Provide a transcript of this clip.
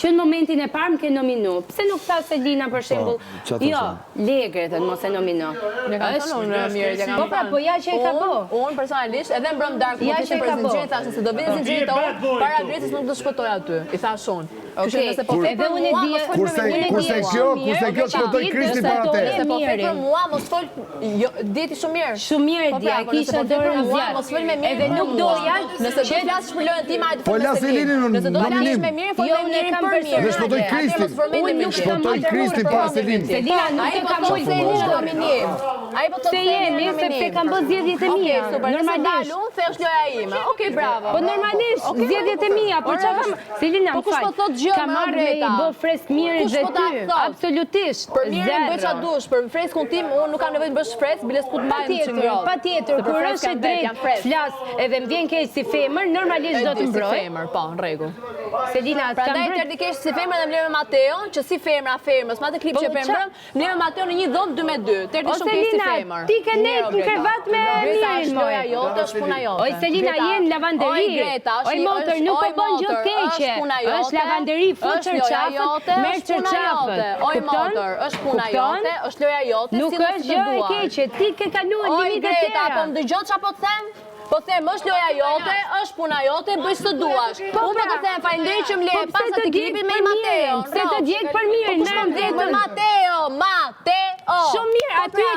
Që në momentin e parë më ke nominu. Pse nuk tha Selina për shembull? Po, jo, le Gretën mos e nomino. Ne kam thënë unë mirë, ja kam Po pra, po ja që e ka bo. Unë personalisht edhe mbrëm darkë Ja po që të e ka për bo. zinxhirin thashë se do vinë zinxhirin të unë, para Gretës nuk do shpëtoj aty. I thash unë. Kështu që nëse po flet Edhe për unë e mua, di- mos fol Kurse me mirin. kurse Unë e kjo, di kurse shumë kjo mirë, shpëtoi që Kristi ti para do te. të Nëse po flet për Mirin. mua, mos fol jo, di ti shumë mirë. Shumë mirë e Po di, pra, a po nëse kisha po flet për dorën në mua, zjarr. mos fol me mirin Edhe për nuk mua. doja Nëse do që flasësh për lojën time, hajde Po fol me la Selinin. Selinin Nëse do flasësh nominim. me mirin, fol Jo, me unë e mirin kam për mirin. Dhe shpëtoi Atëherë Kristin. mos përmend Unë emrin nuk tim. kam Shpëtoi Kristin para Selinit. Selina nuk Ai të po kam thotë ul Selinin kurrë. nominim. Ai po thotë Se Selinin jemi, nominim. sepse kam bë zgjedhjet e Okej, mia. super. Nëse Normalisht. dal unë, the është loja ime. Okej, bravo. Po normalisht, zgjedhjet e mia, po çka kam Selina, Po më kush fal. po thot gjë, Kam më marrë me i Greta? bë fresk mirit Kush dhe po ta ty. thot? Absolutisht. Për mirin bëj Zero. çfarë dush, për freskun tim unë nuk kam nevojë të bësh fresk, bile s'ku të mbaj në Patjetër, ngrohtë. patjetër, Se për kur fresk është e jam vet, drejtë, jam fresk. flas edhe më vjen keq si femër, normalisht E do të di, si mbroj. femër, po, në rregull. Selina, s'kam Prandaj bërë të erdhi keq si femër dhe më lë me Mateon, që si femra femrës, me atë klip Po, që e qa- mbrëm, më lë me Mateon në një dhomë 2 me 2. Të erdhi O shumë keq si Selina, femër. ti ke Mirë, nejt o, në Greta. krevat me Greta, Mirin, është moj. loja jote, është puna jote. Oj Selina, Greta, je në lavanderi. Oj Greta, është Oj motër, është- nuk po oj, bën gjë motër, keqe. Është puna jote. Është lavanderi, fut është loja çarçafët, jote, merr është puna çarçafët. jote. Oj Kupton? motër, është puna Kupton? jote, është loja jote, Nuk sillu si është të gjë e duash. keqe, ti ke kaluar Oj limitet Greta, tjera. po më dëgjon çfarë po të them? Po them, është loja jote, është puna jote, bëj ç'të duash. Po Unë po pra. të them, faleminderit që më le Po pse pas të atij djeg klipit për me mirin? Mateon. Pse të djeg për mirin? Po kush po Merr më djeg me vetën. Mateo, Mateo. Shumë mirë, Po aty e pra.